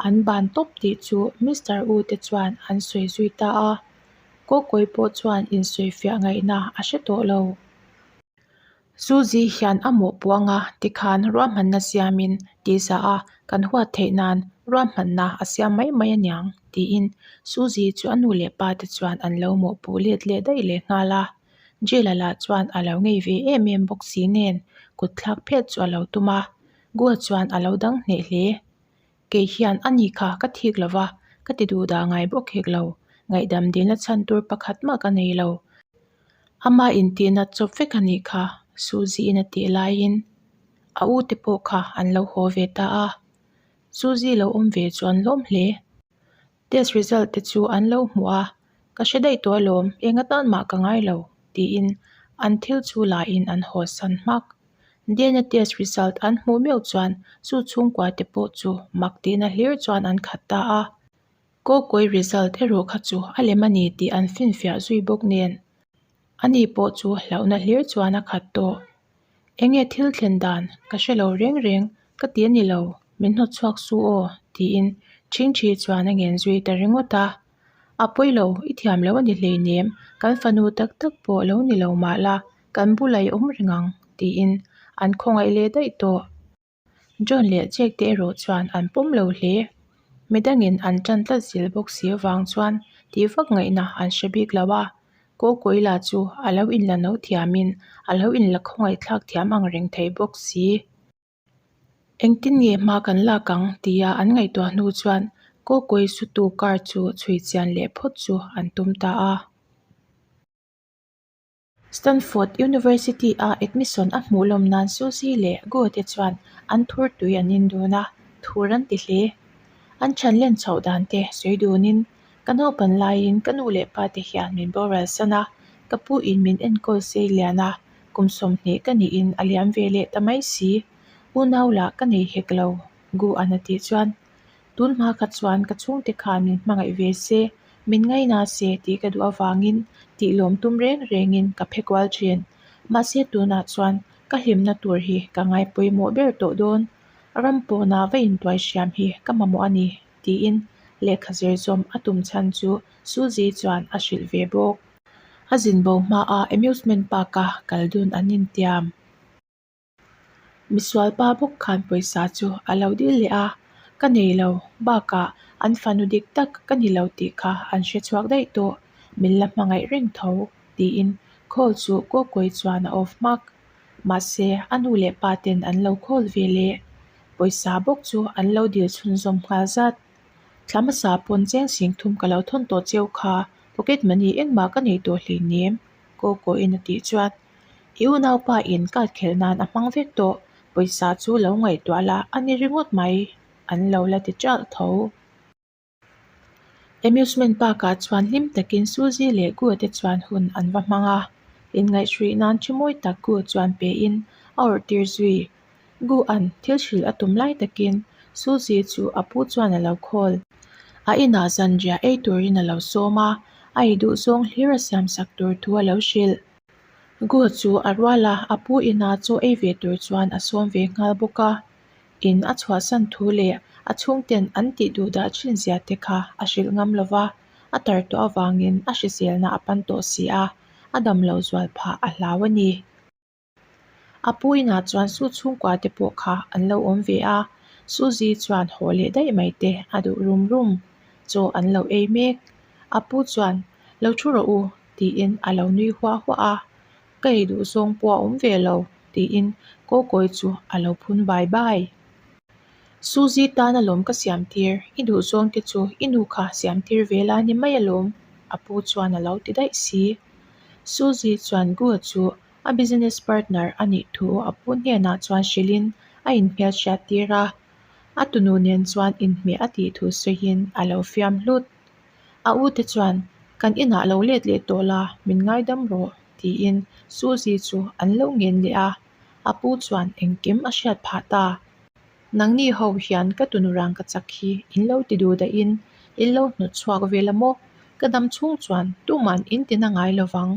an ban tawp tih chu Mister U te chuan an sawi zui ta a. Kawkawi pawh chuan insawifiah ngaihna a hre tawh lo. Suzy hian a mawhpuh anga tikhan ruahmanna siamin tihzah a kan huat theih nan ruahmanna a siam mai mai aniang tiin Suzy chu a nu leh pa te chuan an lo mawhpuh let leh daih leh nghal a. Jail-a lah chuan a lo ngei ve em em bawk si nen kut thlak phet chu a lo tum a, Gua chuan a lo dang hneh hle. Kei hian a ni kha ka thik lo va, ka ti duh dah ngai bawk hek lo, ngaihdam dilna chhan tur pakhat mah ka nei lo. Ama intihna chawp vek a nih kha, Suzy-in a tih laiin a u te pawh kha an lo haw ve ta a. Suzy lo awm ve chu an lawm hle. Test result te chu an lo hmu a, ka hre daih tawh alawm, eng atan mah ka ngai lo, tiin an thil chu lain an haw san hmak. DNA test result an hmuh meuh chuan chu chhungkua te pawh chu mak tihna hlir chuan an khat ta a. Kawkawi result erawh kha chu a lem a ni tih an finfiah zui bawk nen, ani pawh chu hlauhna hlir chuan a khat tawh. Enge thil thlen dan ka hre lo reng reng ka ti a ni lo, min hnawt chhuak su aw tiin Chhingchhi chuan a ngen zui ta ringawt a. A pawi lo, i thiam lo a ni hleinem, kan fanu tak tak pawh lo ni lo mah la, kan bulah i awm reng ang tiin an khawngaih leh daih tawh. John leh Jack te erawh chuan an pawm lo hle. Midangin an tan tlat zel bawk si avang chuan tih vak ngaihna an hre bik lo a. Kawkawi lah chu a lo inla no thiamin a lo inla khawngaihthlak thiam ang reng thei bawk si. Engtin nge hma kan lak ang tia an ngaihtuah hnu chuan Kawkawi sutu car chu chhui chian leh phawt chu an tum ta a. Stanford University-a admission a hmuh lawm nan Suzy leh Guo te chuan an thur tui an in dun a, thur an ti hle. An chhan len chhoh dan te sawi dunin, Ka naupan laiin ka nu leh pa te hian min boral san a, ka pu in min enkawl sei lian a, kum 20 ka niin a liam ve leh ta mai si. Unau lah ka nei hek lo, Guo an a tih chuan Tun hma kha chuan ka chhungte khan min hmangaih ve se, min ngaina se tih ka duh avangin tih lawm tum reng rengin ka phe kual thin. Mahse tunah chuan ka hlimna tur hi ka ngai pawimawh ber tawh dawn. Ram pawna va intuai hriam hi ka mamawh a ni tiin lehkha zir zawm a tum chhan chu Suzy chuan a hrilh ve bawk. A zin bo hmaa amusement park-a kal dun an intiam. Misual pa bawk khan pawisa chu a lo dil leh a, ka nei lo, bakah an fanu dik tak ka ni lo tih kha an hre chhuak daih tawh, min la hmangaih reng tho, tiin Call chu Kawkawi chuan a off hmak. Mahse, a nu leh pa ten an lo call ve leh. Pawisa bawk chu an lo dil chhunzawm nghal zat. Thla hmasa pawn cheng sing thum ka lo thawn tawh cheu kha pocket money engmah ka nei tawh hleinem, Kawkawiin a tih chuan i unaupa in card khelh nan a hmang vek tawh, pawisa chu lo ngaihtuah la a ni ringawt mai, an lo la ti ṭalh tho. Amusement park ah chuan hlim takin Suzy leh Gu te chuan hun an va hmang a, inngaihhruih nan thi mawi tak Gu chuan pe in a awrh tir zui. Gu an thil hrilh a tum lai takin Suzy chu a pu chuan a lo call. A inah zanriah ei turin a lo sawm a, a ei duh zawng hlir a siam sak tur thu a lo hrilh. Gu chu a rual a, a pu inah chaw ei ve tur chuan a sawm ve nghal bawk a. In a chhuahsan thu leh a chhungten an tih duh dah thin zia te kha a hrilh ngam lo va, a tar tawh avangin a hriselna a pan tawh si a, a dam lo zual phah a hlau a ni. A pu inah chuan Su chhungkua te pawh kha an lo awm ve a, Suzy chuan haw leh daih mai te a duh rum rum. Chaw an lo ei mek. A pu chuan, Lo thu rawh u, tiin a lo nui huah huah a. Ka ei duh zawng pawh a awm ve lo, tiin Kawkawi chu a lo phun bai bai. Suzy tan alawm ka siam tir, i duh zawng te chu i nu kha siam tir ve la ni mai alawm, a pu chuan a lo ti daih si. Suzy chuan Gu chu a business partner a nih thu a pu hnenah chuan hrilhin a inhmelhriat tir a, a tunu nen chuan inhmeh a tih thu sawiin a lo fiam hlut. A u te chuan, Kan inah lo let leh tawh la, min ngaidam rawh, tiin Suzy chu an lo ngen leh a, a pu chuan engkim a hriat phah ta. Nangni ho hian ka tunu rang ka chak hi in lo ti duh dahin in lo hnawt chhuak vel a maw? Ka dam chhung chuan tuman in ti na ngai lo vang.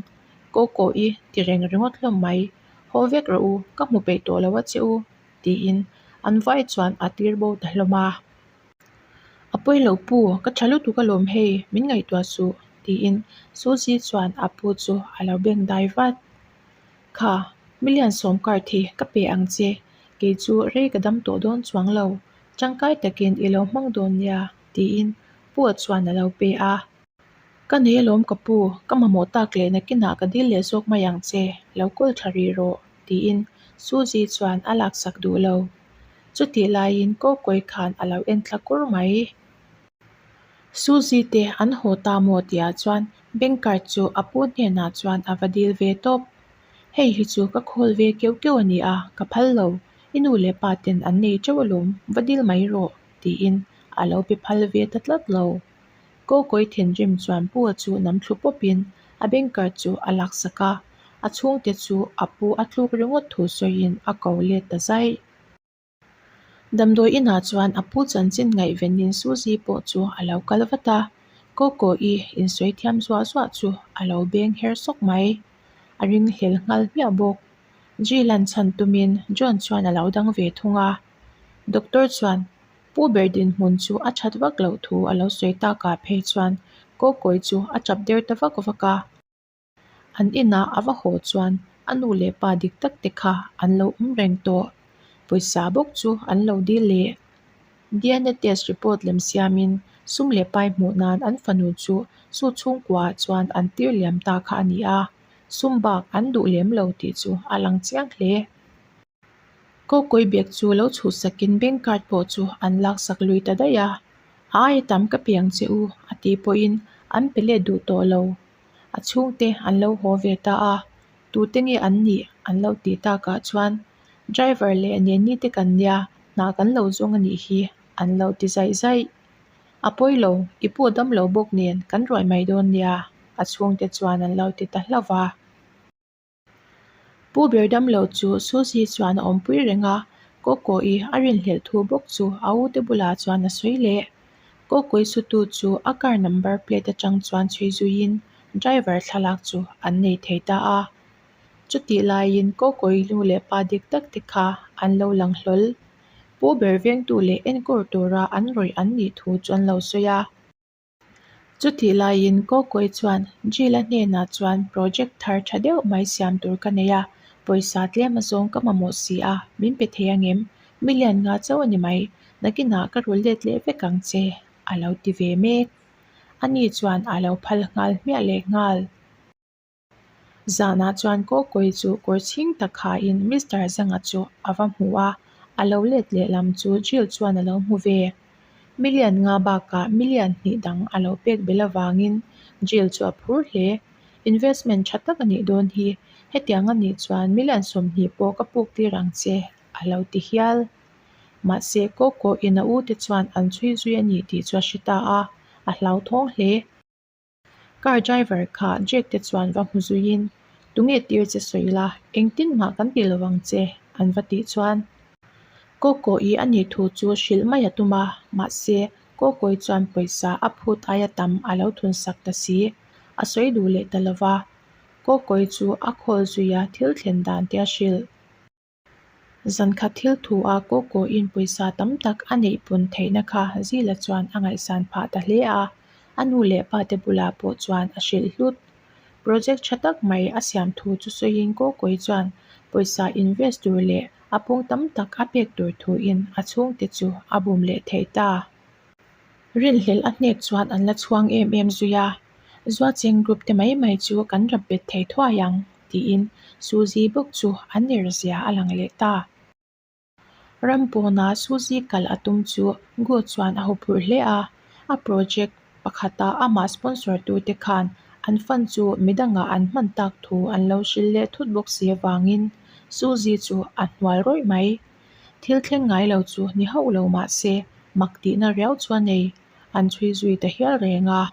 Ko ko i ti reng ringawt hlawm mai. Haw vek rawh u, ka hmu peih tawh lo a che u, tiin an vai chuan a tir bo ta hlawm a. A pawi lo pu, ka tha lutuk alawm hei, min ngaihtuah suh, tiin Suzy chuan a pu chu a lo beng dai vat. Kha, million sawm card hi ka pe ang che, kei chu rei ka dam tawh dawn chuang lo, tangkai takin i lo hmang dawn nia, tiin pu a chuan a lo pe a. Ka nei alawm ka pu, ka mamawh tak leh nakinah ka dil leh zawk mai ang che, lo kawl tha rih rawh, tiin Suzy chuan a laksak duh lo. Chutih laiin Kawkawi khan a lo en thla kur mai. Suzy te an haw ta maw tihah chuan bank card chu a pu hnenah chuan a va dil ve tawp. Hei hi chu ka khawl ve keuh keuh a ni a, ka phal lo. I nu leh pa ten an nei teuh alawm, va dil mai rawh, tiin a lo pe phal ve ta tlat lo. Kawkawi thinrim chuan pu a chu nam thlu pawpin a bank card chu a laksak a, a chhungte chu a pu a tluk ringawt thu sawiin a ko let ta zaih. Damdawi inah chuan a pu chanchin ngaihvenin Suzy pawh chu a lo kal vat a, Kawkawi insawi thiam zuah zuah chu a lo beng her sawk mai. A ringhlel nghal hmiah bawk. Jill an chhan tumin John chuan a lo dang ve thung a. Doctor chuan Pu ber dinhmun chu a that vak loh thu a lo sawi takah phei chuan Kawkawi chu a tap der ta vak vak a. An inah a va haw chuan a nu leh pa dik tak te kha an lo awm reng tawh. Pawisa bawk chu an lo dil leh. DNA test report lem siamin sum leh pai hmuh nan an fanu chu su chhungkuaah chuan an tir liam ta kha a ni a, sum bak an duh lem lo tih chu a lang chiang hle. Kawkawi bag chu lo chhuhsakin bank card pawh chu an laksak lui ta daih a, A aia tam ka pe ang che u a tih pawhin an pe let duh tawh lo. A chhungte an lo haw ve ta a, tute nge an nih an lo tih takah chuan driver leh Neni te kan nia, hna kan lo zawng a nih hi an lo ti zaih zaih. A pawi lo, i pu a dam lo bawk nen kan ruai mai dawn nia a chhungte chuan an lo ti ta hlauh va. Pu ber damlo chu Suzy chuan a awmpui reng a, Kawkawi a rinhlelh thu bawk chu a ute bulah chuan a sawi leh. Kawkawi sutu chu a car number plate atang chuan chhui zuiin driver thlalak chu an nei thei ta a. Chutih laiin Kawkawi nu leh pa dik tak te kha an lo lang hlawl. Pu ber vengtu leh enkawl tura an rawih an nih thu chu an lo sawi a. Chutih laiin Kawkawi chuan Jill-a hnenah chuan project thar tha deuh mai siam tur ka nei a, pawisa tlem azawng ka mamawh si a, min pe thei angem? Million nga chauh a ni mai, nakinah ka rul let leh vek ang che, a lo ti ve mek. Ani chuan a lo phal nghal hmiah leh nghal. Zanah chuan Kawkawi chu kawr chhing tak hain Mister Zanga chu a va hmu a, a lo let leh lam chu Jill chuan a lo hmu ve. Million nga bakah million hnih dang a lo pek belh avangin Jill chu a phur hle. Investment tha tak a nih dawn hi, hetiang a nih chuan million 20 pawh ka puk tir ang che, a lo ti hial. Mahse, Kawkawiin a ute chuan an chhui zui a ni tih chu a hre ta a, a hlauthawng hle. Car driver kha Jake te chuan va hmu zuiin, Tunge tir che sawi la, engtin mah kan ti lo ang che, an va tih chuan. Kawkawi a nih thu chu hrilh mai a tum a, mahse, Kawkawi chuan pawisa a phut aia tam a lo thun sak ta si, a sawi duh leh ta lo va. Kawkawi chu a khawl zuia thil thlen dan te a hrilh. Zankhat thil thu a Kawkawiin pawisa tam tak a neih pun theihna kha Zila chuan a ngaihsan phah ta hle a, a nu leh pa te bulah pawh chuan a hrilh hlut. Project tha tak mai a siam thu chu sawiin Kawkawi chuan pawisa invest tur leh a pung tam tak a pek tur thuin a chhungte chu a bum leh thei ta. Rinhlelh a hnek chuan an la chhuang em em zui a, Zuacheng group te mai mai chu kan rap bet thei thuai ang, tiin Suzy bawk chu a ner zia a lang leh ta. Ram pawna Suzy kal a tum chu Gu chuan a huphurh hle a, a project pakhata amah sponsor tute khan an fund chu midangah an hman tak thu an lo hrilh leh thut bawk si avangin Suzy chu a hnual rawih mai. Thil thleng ngai lo chu ni hauh lo mah se mak tihna riau chu a nei, an chhui zui ta hial reng a.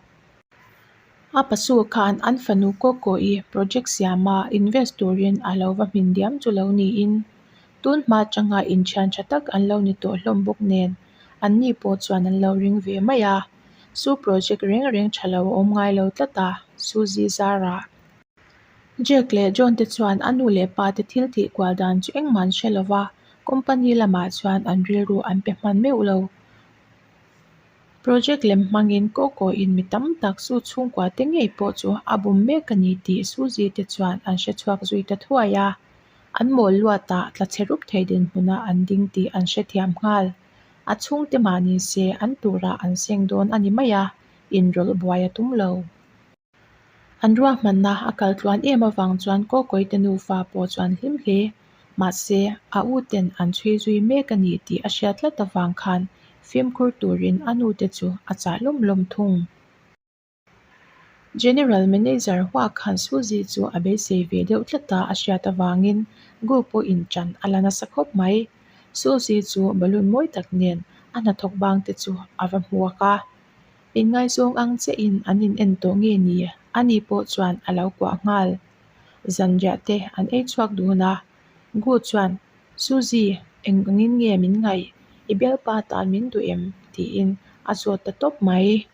A pasu khan an fanu Kawkawi project siama invest turin a lo va hmin diam chu lo niin, tun hma atanga inthian tha tak an lo ni tawh hlawm bawk nen anni pawh chuan an lo ring ve mai a. Su project reng reng tha lo a awm ngai lo tlat a, Suzy Zara. Jack leh John te chuan a nu leh pa te thil tih kual dan chu engmah an hre lo va, company lamah chuan an rilru an pe hman meuh lo. Project lem hmangin Coco-in mi tam tak su chhungkua te ngei pawh chu a bum mek a ni tih Suzy te chuan an hre chhuak zui ta thuai a. An mawl luatah tla chhe rup thei dinhmuna an ding tih an hrethiam nghal. A chhungte mah ni se an turah an seng dawn a ni mai a, inrawlh buai a tum lo. An ruahmanna a kal tluan em avang chuan Kawkawite nufa pawh chu an hlim hle. Mahse, a u ten an chhui zui mek a ni tih a hriat tlat avang khan fimkhur turin a nute chu a chah lawm lawm thung. General Manager Hua khan Suzy chu a beisei ve deuh tlat a a hriat avangin Gu pawhin ṭan a la nasa khawp mai. Suzy chu balloon mawi tak nen a hnathawk bangte chu a va hmuak a. Inngaizawng ang chiahin an in en tawh nge ni? Ani pawh chuan a lo kuah nghal. Zanriah te an ei chhuak dun a. Gu chuan, Suzy, eng angin nge min ngaih? I bialpa tan min duh em? tiin a zawt ta tawp mai.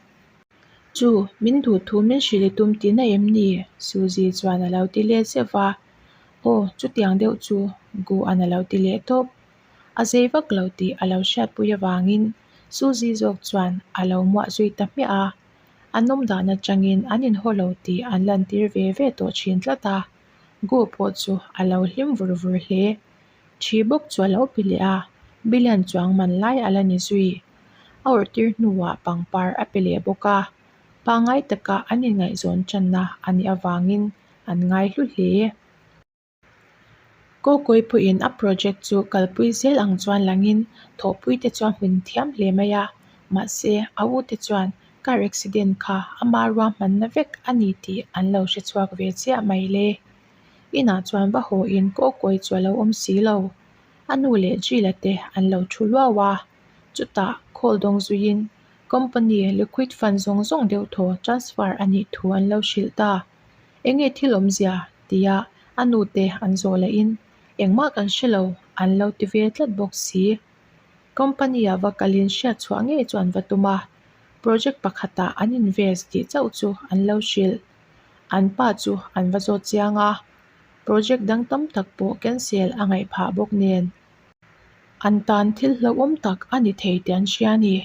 Chu, min duh thu min hrilh i tum tihna em ni? Suzy chuan a lo ti leh zeuh va. Aw, chutiang deuh chu, Gu an a lo ti leh tawp. A zei vak lo tih a lo hriatpui avangin Suzy zawk chuan a lo muah zui ta hmiah a, an awm dan atangin an inhaw lo tih an lantir ve ve tawh thin tlat a, Gu pawh chu a lo hlim vur vur hle. Thi bawk chu a lo pe leh a, billion chuang man lai a la ni zui. A awrhtir hnuah pangpar a pe leh bawk a, pangngai taka an inngaihzawn tanna a nih avangin an ngai hlu hle. Kawkawi pawhin a project chu kalpui zel ang chuan langin thawhpuite chuan hmun thiam hle mai a, mahse a ute chuan car accident kha ama ruahmanna vek a ni tih an lo hre chhuak ve chiah mai le. Inah chuan va hawiin Kawkawi chu a lo awm si lo. A nu leh Jila te an lo thu luau a, chutah call dawng zuiin company liquid fund zawng zawng deuh thaw transfer a nih thu an lo hrilh ta. Enge thil awmzia? tia a nute an zawh lahin engmah kan hre lo an lo ti ve tlat bawk si. Company-ah va kalin hriat chhuah ngei chu an va tum a, project pakhatah an invest tih chauh chu an lo hrilh. An pa chu an va zawt chiang a, project dang tam tak pawh cancel a ngaih phah bawk nen. An tan thil hlauhawm tak a ni thei tih an hria a ni.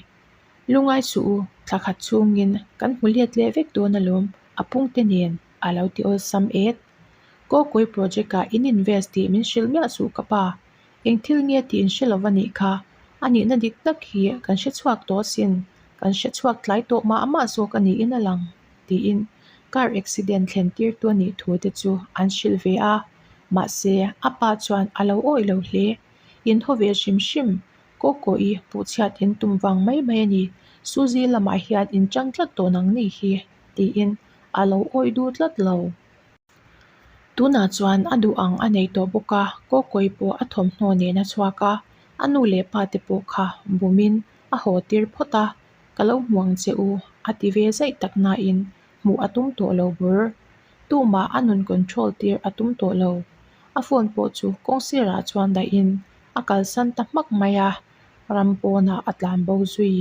Lungai suh u, thla khat chhungin kan hmu let leh vek dawn alawm, a pungte nen a lo ti awlsam et. Kawkawih project ah in invest tih min hrilh miah suh ka pa. Eng thil nge tih in hre lo va nih kha. A nihna dik tak hi kan hre chhuak tawh asin, kan hre chhuak tlai tawh mah mah zawk a niin a lang, tiin car accident thlen tirtu a nih thu te chu an hrilh ve a, mahse a pa chuan a lo awih lo hle. In haw ve hrim hrim, Kawkawi puhchhiat in tum vang mai mai a ni, Suzy lamah hian in chang tlat tawh nang ni hi, tiin a lo awih duh tlat lo. Tunah chuan a duh ang a nei tawh bawk a, Kawkawi pawh a thawmhnaw nen a chhuak a, a nu leh pa te pawh kha bumin a haw tir phawt a, ka lo hmu ang che u a ti ve zaih tak nain hmuh a tum tawh lo bur. Tumah a nun control tir a tum tawh lo. A phone pawh chu kawng sirah chuan dahin a kalsan ta hmak mai a, ram pawnah a tlan bo zui.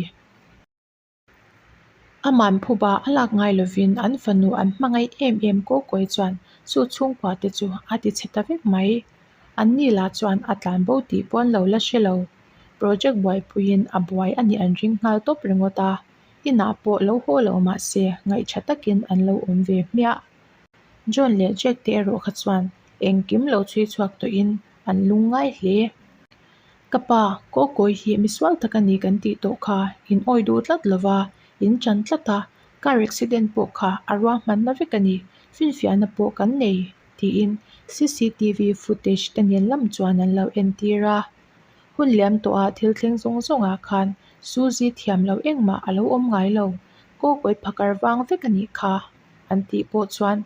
Aman phuba a lak ngai lovin an fanu an hmangaih em em Kawkawi chuan chu chhungkua te chu a ti chhe ta vek mai. An ni lah chuan a tlan bo tih pawn lo la hre lo. Project buaipuiin a buai a nih an ring nghal tawp ringawt a, inah pawh lo haw lo mah se ngaihṭha takin an lo awm ve hmiah. John leh Jack te erawh kha chuan engkim lo chhui chhuak tawhin an lung ngai hle. Ka pa, Kawkawi hi misual tak a ni kan tih tawh kha in awi duh tlat lo va, in chan tlat a, car accident pawh kha a ruahmanna vek a ni, finfiahna pawh kan nei, tiin cctv footage te nen lam chuan an lo entir a. Hun liam tawhah thil thleng zawng zawngah khan Suzy thiam lo engmah a lo awm ngai lo, Kawkawi phakar vang vek a nih kha, an tih pawh chuan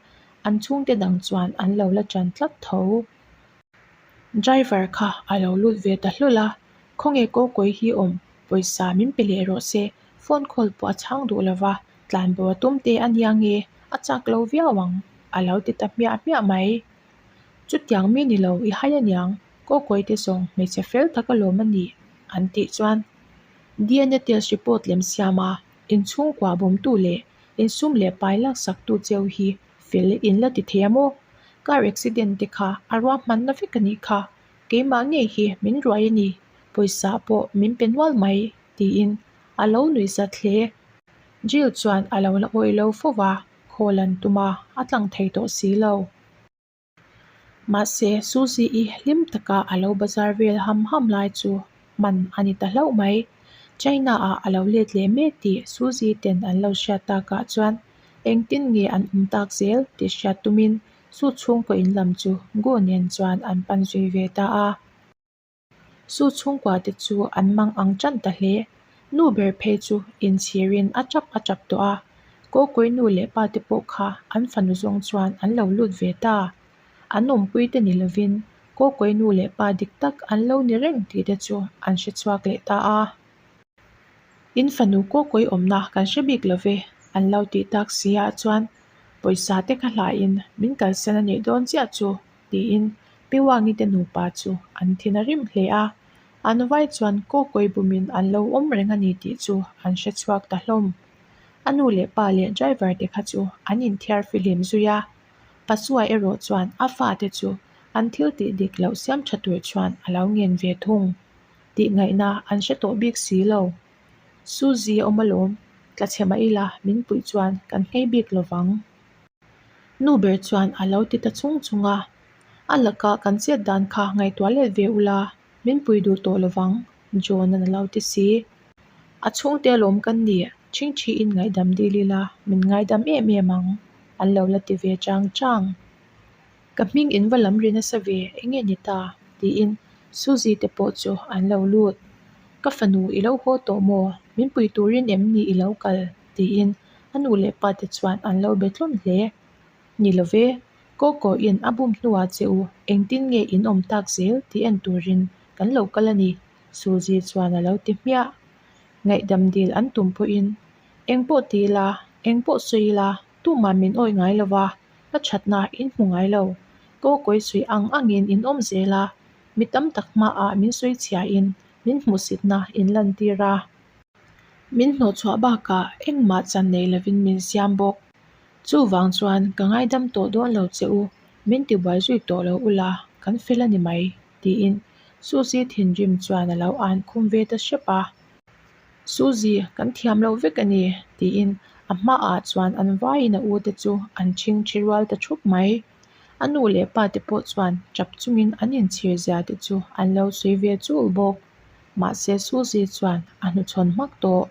an chhungte dang chuan an lo la chan tlat tho. Driver kha a lo lut ve ta hlawl a, khawnge Kawkawi hi awm, pawisa min pe leh rawh se, phone call pawh a chhang duh lo va, tlanbo a tum te a nia nge, a chak lo viau ang, a lo ti ta hmiah hmiah mai. Chutiang mi ni lo i hai aniang, Kawkawi te zawng hmeichhe fel tak alawm a nih, an tih chuan DNA test report lem siam a, inchhungkua bawmtu leh insum leh pai laksaktu cheu hi fel in la ti thei a maw? Car accident te kha a ruahmanna vek a nih kha, keimah ngei hi min ruai a ni, pawisa pawh min pe nual mai, tiin a lo nuih zat hle. Jill chuan a lo la awih lo fo va, call an tum a, a tlang thei tawh si lo. Mahse, Suzy-i hlim taka a lo bazar vel ham ham lai chu hman a ni ta hlauh mai. China-ah a lo let leh mek tih Suzy ten an lo hriat takah chuan engtin nge an awm tak zel tih hriat tumin Su chhungkaw in lam chu Gu nen chuan an pan zui ve ta a. Su chhungkua te chu an mang ang tan ta hle. Nu ber phei chu inchhirin a tap a tap tawh a, Kawkawi nu leh pa te pawh kha an fanu zawng chuan an lo lut ve ta. An awmpui te ni lovin Kawkawi nu leh pa dik tak an lo ni reng tih te chu an hre chhuak leh ta a. In fanu Kawkawi awmna kan hre bik lo ve an lo tih tak si ah chuan pawisa te kha hlain min kalsan a nih dawn chiah chu tiin Pi Wangi te nupa chu an thin a rim hle a, an vai chuan Kawkawi bumin an lo awm reng a ni tih chu an hre chhuak ta hlawm. A nu leh pa leh driver te kha chu an inthiar fihlim zui a, Pasua erawh chuan a fate chu an thil tih dik loh siam tha tur chuan a lo ngen ve thung. Tih ngaihna an hre tawh bik si lo. Suzy a awm alawm, tla chhe mah ila min puih chuan kan nghei bik lo vang. Nu ber chuan a lo ti ta chung chung a, A laka kan chet dan kha ngaihtuah let ve ula, min pui duh tawh lovang, John-a'n a lo ti si. A chhungte alawm kan ni, ṭhingṭhiin ngaihdam dil ila min ngaidam em em ang, an lo la ti ve chang chang. Ka hming in va lam ri nasa ve, enge ni ta? tiin Suzy te pawh chu an lo lut. Ka fanu i lo haw tawh maw? Min pui turin em ni i lo kal? tiin a nu leh pa te chuan an lo be tlawm hle. Ni lo ve, Kawkaw in a bum hnuah che u engtin nge in awm tak zel tih en turin kan lo kal a ni, Suzy chuan a lo ti hmiah. Ngaihdam dil an tum pawhin engpawh ti ila, engpawh sawi ila tumah min awih ngai lo va, ka thatna in hmu ngai lo. Kawkawi sawi ang angin in awm zel a, mi tam tak hmaah min sawi chhiain min hmuhsitna in lantir a. Min hnawhchhuah bakah engmah chan nei lovin min siam bawk. Chuvang chuan ka ngaidam tawh dawn lo che u, min tibuai zui tawh lo ula, kan fel a ni mai, tiin Suzy thinrim chuan a lo an khum ve ta hrep a. Suzy, kan thiam loh vek a ni, tiin a hmaah chuan an vaiin a u te chu an chhingchhi rual ta thup mai. A nu leh pa te pawh chuan tap chungin an inchhir zia te chu an lo sawi ve chul bawk. Mahse Suzy chuan a hnuchhawn hmak tawh.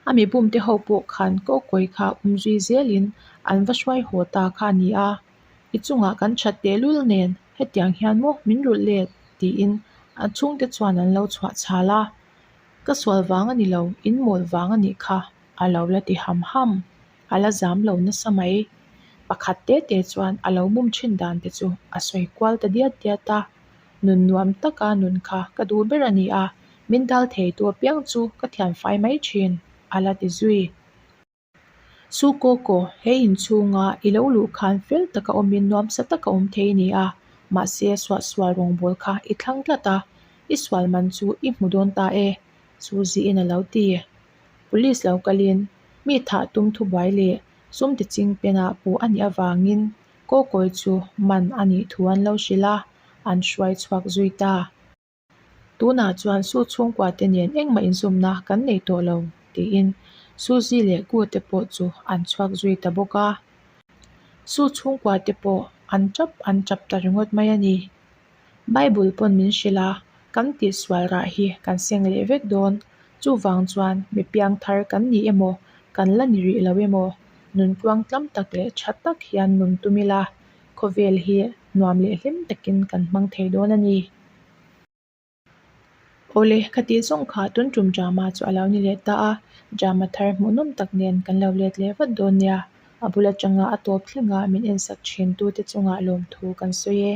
A mi bumte ho pawh khan Kokawi kha um zui zelin an va hruai haw ta kha a ni a. I chungah kan that tehlul nen hetiang hian maw min rulh let tiin a chhungte chuan an lo chhuah chhal a. Ka sual vang a ni lo, in mawl vang a nih kha a lo la ti ham ham. A la zam lo nasa mai. Pakhat te te chuan a lo mum thin dan te chu a sawi kual ta diat diat a. Nun nuam taka nun kha ka duh ber a ni a, min dal thei tu apiang chu ka thian fai mai thin, a la ti zui. Su Koko, he inchhunga i lo luh khan fel taka awmin nuamsa taka awm thei i ni a, mahse suahsual rawngbâwl kha i thlang tlat a, i sual man chu i hmu dawn ta e, Suzy-in a lo ti. Police lo kalin mi thah tum thubuai leh sum ti ching penah puh a nih avangin Kokawi chu man a nih thu an lo hrilh a, an hruai chhuak zui ta. Tunah chuan Su chhungkua te nen engmah inzawmna kan nei tawh lo, tiin Suzy leh Gu te pawh chu an chhuak zui ta bawk a. Su chhungkua te pawh an tap an tap ta ringawt mai a ni. Bible pawn min hrilh a, kan tihsual rah hi kan seng leh vek dawn. Chuvang chuan mi piangthar kan ni emaw, kan la ni rih lo emaw, nun tluangtlam tak leh tha tak hian nun tum ila, khawvel hi nuam leh hlim takin kan hmang thei dawn a ni. Awle, ka tih zawng kha tun tum drama chu a lo ni leh ta a, drama thar hmuhnawm tak nen kan lo let leh vat dawn nia. A bul atanga a tawp thlengah min ensak thin tute chungah lawmthu kan sawi e.